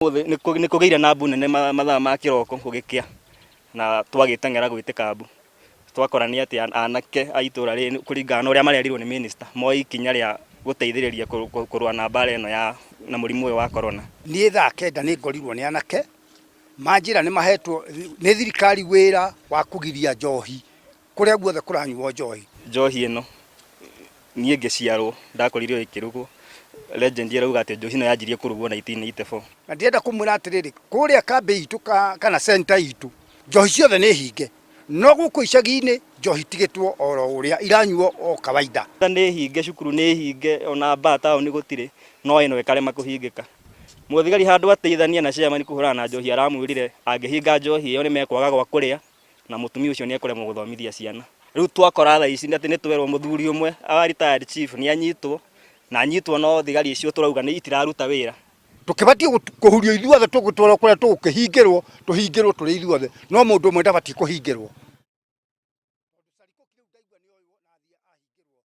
Ũmũthĩ nĩ kũgĩire na mbu nene mathaa ma kĩroko gũgĩkĩa na twagĩteng'era gwĩtĩka mbu. Twakora nĩ atĩ anake a itũra rĩrĩ kũringana na ũrĩa marerirwo nĩ minister moe ikinya rĩa gũteithĩrĩria kũrũa na mbara ĩno ya na mũrimũ ũyũ wa corona. Niĩ thaa kenda nĩ ngorirwo nĩ anake manjĩra nĩ mahetwo nĩ thirikari wĩra wa kũgiria njohi kũrĩa guothe kũranyuo njohi. Njohi ĩno niĩ ngĩciarwo ndakorire ĩkĩrugwo. Legend ĩrauga atĩ njohi ĩno yanjirie kũrugwo 1984. Na ndĩrenda kũmwĩra atĩrĩrĩ, kũrĩa kambĩ itũ kana center itũ njohi ciothe nĩ hinge, no gũkũ icagi-inĩ njohi itigĩtwo oro ũrĩa iranyuo o kawaida. Nĩ hinge, cukuru nĩ hinge, ona bar taũni gũtirĩ, no ĩno ĩkarema kũhingĩka. Mũthigari handũ ateithanie na chairman kũhũrana na njohi aramwĩrire angĩhinga njohi ĩyo nĩ mekwaga gwa kũrĩa na mũtumia ũcio nĩ ekũremwo gũthomithia ciana. Rĩu twakora thaa ici atĩ nĩ twerwo mũthuri ũmwe wa retired chief nĩ anyitwo, na anyitwo no thigari icio tũrauga nĩ itiraruta wĩra. Tũkĩbatiĩ kũhurio ithuothe tũgĩtwarwo kũrĩa tũgũkĩhingĩrwo, tũhingĩrwo tũrĩ ithuothe, no mũndũ ũmwe ndabatiĩ kũhingĩrwo.